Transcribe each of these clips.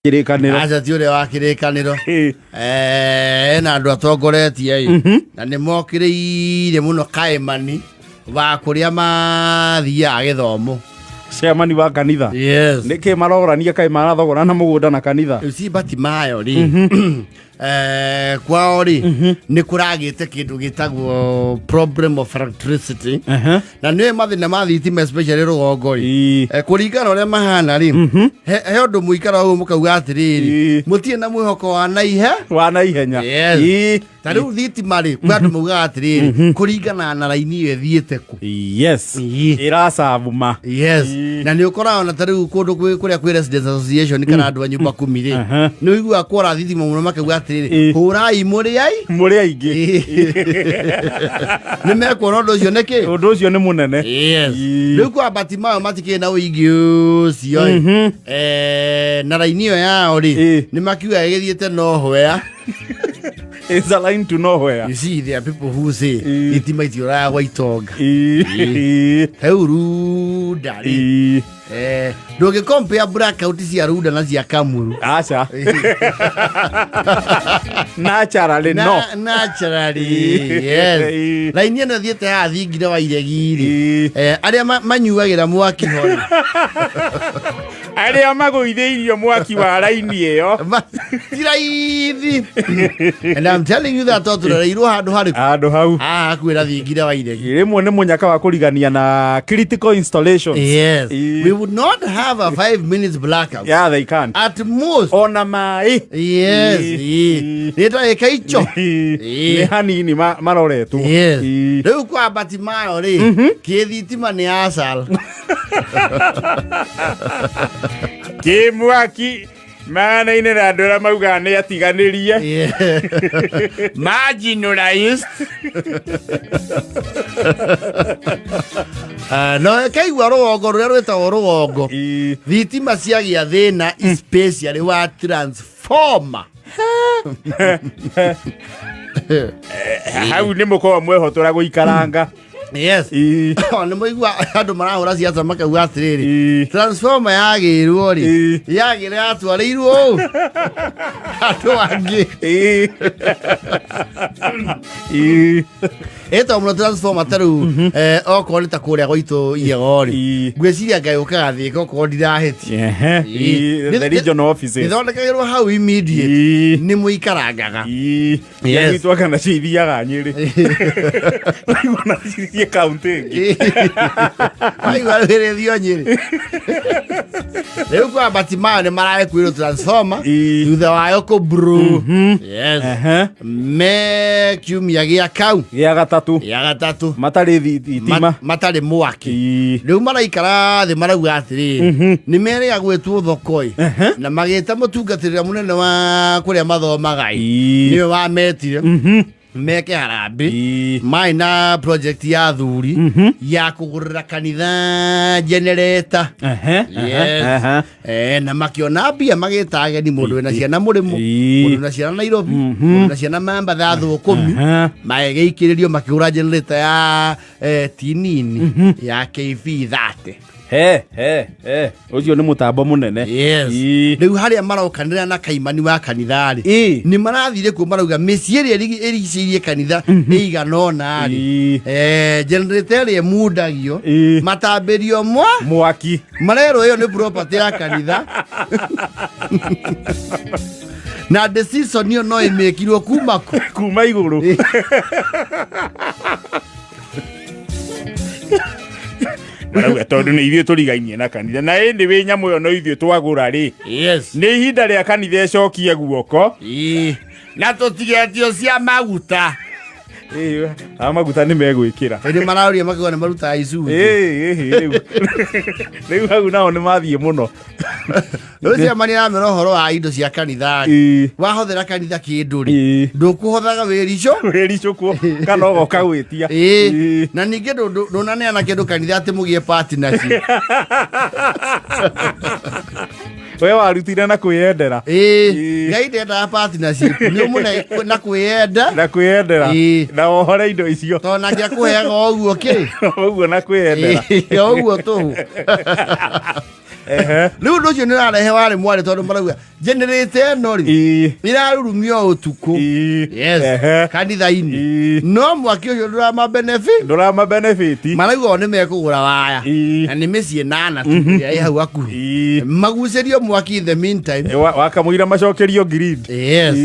Kĩrĩkanĩro. Aca, ti ũrĩa wa Kĩrĩkanĩro. Ĩ. Ena andũ atongoretie ĩ na nĩ mokĩrĩire mũno kaĩmani wa kũrĩa mathiaga gĩthomo. Chairman wa kanitha. Yes. Nĩkĩ marorania kaĩ marathogorana mũgũnda na kanitha? Rĩu ci Batimayo rĩ, kwao rĩ nĩ kũragĩte kĩndũ gĩtagwo problem of electricity, na nĩ mathĩna ma thitima, especially rũgongo rĩ. Kũringana ũrĩa mahana rĩ, he ũndũ mũikara ũguo mũkauga atĩrĩrĩ, mũtirĩ na mwĩhoko wa naihe wa na ihenya. Yes. Ta rĩu thitima rĩ, kwĩ andũ maugaga atĩrĩrĩ, kũringana na raini ĩyo ĩthiĩte kũ. Ĩracabuma. Yes. Na nĩ ũkoraga ona ta rĩu kũndũ kũrĩa kwĩ residents association kana andũ a nyũmba kumi rĩ, nĩ ũiguaga kwora thitima mũno makauga atĩrĩrĩ, hũrai mũrĩai mũrĩ aingĩ. Nĩ mekuona ũndũ ũcio nĩkĩ. Ũndũ ũcio nĩ mũnene. Yes. Rĩu kwa Batimayo matikĩrĩ na ũingĩ ũcio ĩ. Na raini ĩyo yao rĩ, nĩ makiuga ĩgĩthiĩte nowhere. It's a line to nowhere. You see, there are people who say thitima itiũraga gwa itonga. Heu Runda rĩ, ndũngĩ compare blackout cia Runda na cia Kamuru. Aca, naturally no. Naturally, yes. Raini ĩno ĩthiĩte haha thingira wa iregi rĩ, arĩa manyuagĩra mwaki ho rĩ, Arĩa magũithĩirio mwaki wa raini ĩyo. Ti raithi, and I'm telling you that tondũ tũrereirwo handũ harĩkũ? Handũ hau. Haha hakuhĩ na thingira wa iregi. Rĩmwe nĩ mũnyaka wa kũrigania na critical installations. Yes. We would not have a 5 minutes blackout. Yeah, they can. At most. Ona maĩ. Yes. Nĩ ndagĩka ico. Nĩ hanini maroretwo. Yes. Rĩu kwa Batimayo rĩ, kĩthitima nĩ asal. Kĩmwaki manaine na andũ arĩa maugaga nĩ atiganĩrie. Marginalized. No kaigua rũgongo rũrĩa rwĩtagwo rũgongo, thitima ciagĩa thĩna, especially wa transformer. Hau nĩ mũkorwo mwehotora gũikaranga. Yes. Nĩ mũigua andũ marahũra ciaca makauga atĩrĩrĩ, transformer yagĩrwo rĩ, yagĩra yatwarĩirwo ũũ andũ angĩ. Ĩtagwo mũno transformer ta rĩu, okorwo nĩ ta kũrĩa gwaitũ Igego rĩ, ngwĩciria Ngai ũkaga thĩka okorwo ndirahĩtia. The regional offices. Ithondekagĩrwo hau immediate. Nĩ mũikarangaga. Yes. Gwitũ anga nacio ithiaga Nyĩrĩ. Waigua nacio ithiĩ kaunti ĩngĩ. Waigua rĩrĩthio Nyĩrĩ. Rĩu kwa Batimayo nĩ mararekwirwo transformer thutha wayo kũ bro. Yes. Me kiumia gĩa kau. Gĩa gatatũ. Gĩa gatatũ. Matarĩ thitima. Matarĩ mwaki. Rĩu maraikara thĩ marauga atĩrĩrĩ, nĩ merĩga gwĩtwo thoko ĩ, na magĩta mũtungatĩri ũrĩa mũnene wa kũrĩa mathomaga ĩ, nĩwe wametire meke harambĩ. Marĩ na project ya athuri ya kũgũrĩra kanitha generator. Yes. Na makĩona mbia magĩta ageni, mũndũ wĩna ciana mũrĩmũ, mũndũ wĩna ciana Nairobi, mũndũ wĩna ciana Mambatha, Thũkũmi, magĩikĩrĩrio makĩgũra generator ya tinini ya KV 30. He he he, ũcio nĩ mũtambo mũnene. Yes. Rĩu harĩa marokanĩra na kaimani wa kanitha rĩ, nĩ marathire kuo marauga mĩciĩ ĩrĩa ĩrigicĩirie kanitha ĩigana ũna rĩ, generator ĩrĩa ĩmundagio, matambĩrio mwa mwaki. Marerwo ĩyo nĩ property ya kanitha na decision ĩyo no ĩmĩkirwo kuma kũ? Kuma igũrũ. Marauga tondũ nĩ ithuĩ tũrigainie na kanitha na ĩndĩ wĩ nyamũ ĩyo no ithuĩ twagũra rĩ, nĩ ihinda rĩa kanitha ĩcokie guoko. Ĩĩ. Na tũtigetio cia maguta. Ĩĩ, aya maguta nĩ megwĩkĩra. Hĩndĩ marauria makiuga nĩ marutaga icunjĩ. Ĩĩ, ĩĩ, rĩu hau nao nĩ mathiĩ mũno. Rĩu ciamani aramera ũhoro wa indo cia kanitha rĩ, wahothera kanitha kĩndũ rĩ, ndũkũhothaga wĩrico. Wĩricũkwo kana ũgoka gwĩtia. Na ningĩ ndũnaneana kĩndũ kanitha atĩ mũgĩe partnership. We warutire na kwĩyendera. Ngai ndendaga partnership, nĩ ũmũne na kwĩyenda. Na kwĩyendera. Na wohore indo icio. Tondũ nake akũheaga o ũguo kĩ. Ũguo na kwĩyendera. O ũguo tũhũ. Rĩu ũndũ ũcio nĩ ũrarehe warĩ mwarĩ tondũ marauga generator ĩno rĩ ĩrarurumio o ũtukũ. Yes. Kanitha-inĩ. No mwaki ũcio ndũrama benefit. Ndũrama benefit. Marauga o nĩ mekũgũra waya. Na nĩ mĩciĩ nana tu ĩrĩa ĩ hau hakuhĩ. Magucĩrio mwaki in the meantime. Wakamũira macokerio grid. Yes.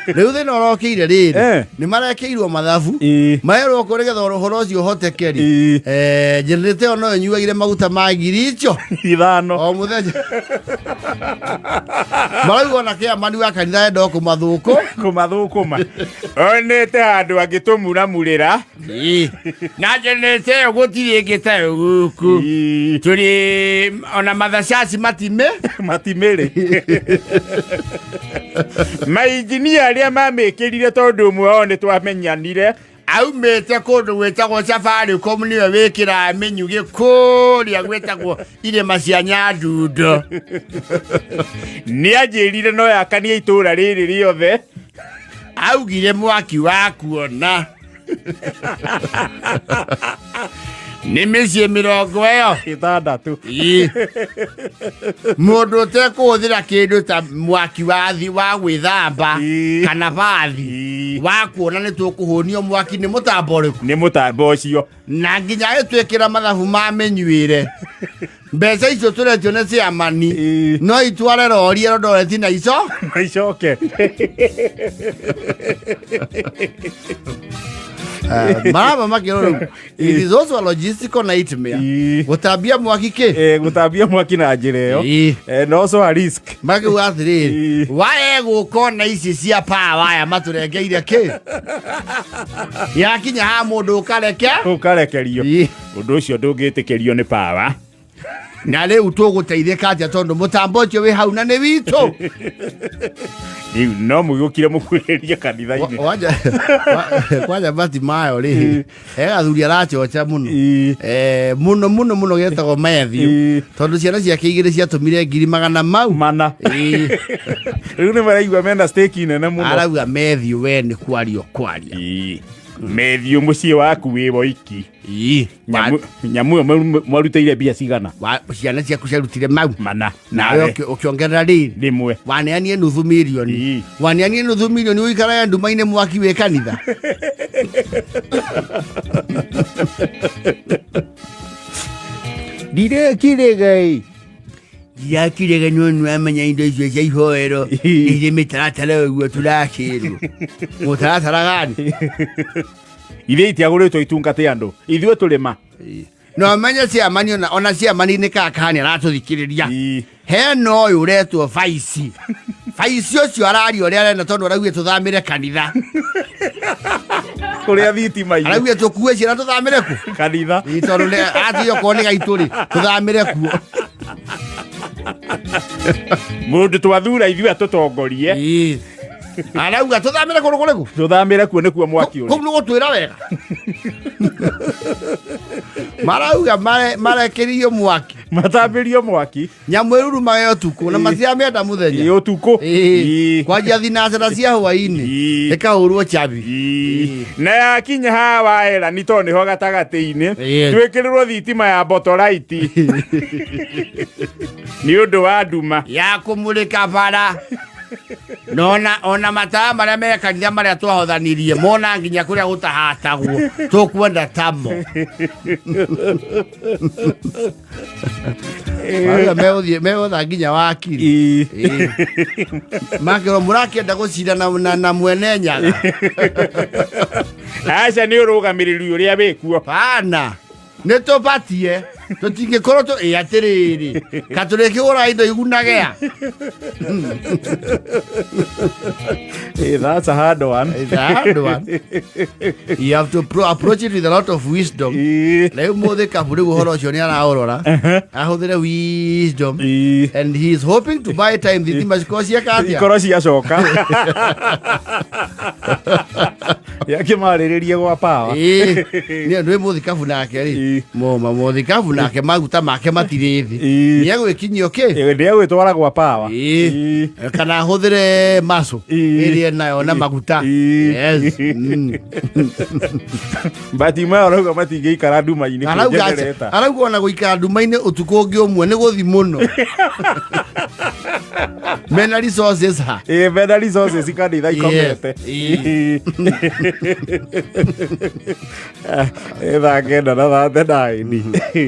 Rĩu thĩna ũrokĩire rĩrĩ nĩ marekĩirwo mathabu. Maerwo kũ nĩgetha ũhoro ũcio ũhoteke rĩ. Generator ĩyo no ĩnyuagire maguta ma ngiri icio 5 o mũthenya. Marauga ona kĩamani wa kanitha enda o kũmathũkũ. Kũmathũkũma. Onete handũ angĩtũmuramurĩra. Na generator ĩyo gũtirĩ ĩngĩ tayo gũkũ. Tũrĩ ona mathacaci matime. Matimĩrĩ. Mainjinia arĩa mamĩkĩrire tondũ ũmwe wao nĩ twamenyanire. Aumĩte kũndũ gwĩtagwo Safaricom nĩwe wĩkĩraga mĩnyugĩ kũrĩa gwĩtagwo irĩma cia Nyandundo. Nĩ anjĩrire no yakanie itũũra rĩrĩ rĩothe. Augire mwaki wa kuona nĩ mĩciĩ 60. Ĩĩ. Mũndũ ũtekũhũthĩra kĩndũ ta mwaki wa thi wa gwĩthamba kana bathi wa kuona nĩ tũkũhũnio mwaki nĩ mũtambo ũrĩkũ? Nĩ mũtambo ũcio. Na nginya agĩtwĩkĩra mathabu ma mĩnyuĩre. Mbeca icio tũretio nĩ ciamani no itware rori Eldoret na ico na icoke. Maraba makĩrwo rĩu it is also a logistical nightmare gũtambia mwaki kĩ. Gũtambia mwaki na njĩra ĩyo. Na also a risk. Makiuga atĩrĩrĩ, wae gũka ona ici cia power aya matũrengeire kĩ yakinya ha mũndũ ũkareke ũkarekerio. Ũndũ ũcio ndũngĩtĩkĩrio nĩ power. Na rĩu tũgũteithĩka atĩa tondũ mũtambo ũcio wĩ hau na nĩ witũ. Rĩu no mũgĩũkire mũkuhĩrĩrie kanitha-inĩ. Kwanja bati mayo rĩ he gathuri arachocha mũno. Mũno mũno mũno getagwo Matthew. Tondũ ciana ciake igĩrĩ ciatũmire ngiri magana mau 400. Rĩu nĩ maraigua mena stake nene mũno. Arauga Matthew we nĩ kwaria kwaria. Matthew mũciĩ waku wĩ woiki. Nyamu ĩyo mwarutĩire mbia cigana? Ciana ciaku ciarutire mau 400. Nawe ũkĩongerera rĩrĩ rĩmwe. Waneanie nuthu mirioni. Waneanie nuthu mirioni ũikarage nduma-inĩ mwaki wĩ kanitha. Ndirekire Ndirakire no nĩwamenya indo icio cia ihoero nĩ irĩ mĩtaratara ũguo tũrakĩrwo. Mũtaratara gani? Iria itiagũrĩtwo itungate andũ. Ithuĩ tũrĩma. No menye ciamani ona ciamani nĩ kakani aratũthikĩrĩria. Hena ũyũ ũretwo Baici. Baici ũcio araria ũrĩa arenda tondũ araugire tũthamĩre kanitha. Kũrĩa thitima irĩ. Araugire tũkue ciana tũthamĩre kũ? Kanitha. Ĩ, tondũ nĩ athiĩ okorwo nĩ gaitũ rĩ, tũthamĩre kuo. Mũndũ twathura ithuĩ atũtongorie. Arauga tũthamĩre kũndũ kũrĩkũ? Tũthamĩre kuo nĩkuo mwaki ũrĩ. Kũu nĩ gũtwĩra wega. Marauga marekerio mwaki. Matambĩrio mwaki. Nyamũ ĩrurumaga ũtukũ na matiramĩenda mũthenya. Ĩ, ũtukũ. Kwanjia thinacara cia hwaĩ-inĩ. Ĩkahũrwo chabi. Na yakinya haha waera nĩ tondũ nĩho gatagatĩ-inĩ. Twĩkĩrĩrwo thitima ya botolaiti. Nĩ ũndũ wa nduma. Ya kũmũrĩka bara. Na ona matawa marĩa me kanitha marĩa twahothanirie mona nginya kũrĩa gũtahatagwo tũkwenda tamo. Marauga megũtha nginya wakiri. Makĩrwo mũrakĩenda gũcira na mwene Nyaga. Aca nĩ ũrũgamĩrĩri ũrĩa wĩkuo. Bana. Nĩ tũbatie tũtingĩkorwo tũ ĩ atĩrĩrĩ ka tũrĩkĩgũra indo igunagea. That's a hard one. It's a hard one. You have to approach it with a lot of wisdom. Rĩu mũthĩ kabu rĩu ũhoro ũcio nĩ araũrora. Ahũthĩre wisdom. And he is hoping to buy time thitima cikorwo cieka atĩa? Ikorwo ciacoka. Yakĩmarĩrĩrie gwa pawa. Ĩĩ, nĩ nĩ mũthikabu nake rĩ. Ĩĩ. Moma mũthikabu nake maguta make matirĩ thĩ. Ĩĩ. Nĩ egwĩkinyio kĩ? Ndĩegwĩtwara gwa pawa. Ĩĩ. Kana ahũthĩre maco Ĩĩ. ĩrĩa nayo na maguta. Ĩĩ. Yes. But maya arauga matingĩikara nduma-inĩ kwĩ Arauga atĩ- generator. arauga ona gũikara nduma-inĩ ũtukũ ũngĩ ũmwe nĩ gũthi mũno. Mena resources ha. Ĩĩ, mena resources kanitha ikomete. Yes. Ĩ thaa 9 na 39.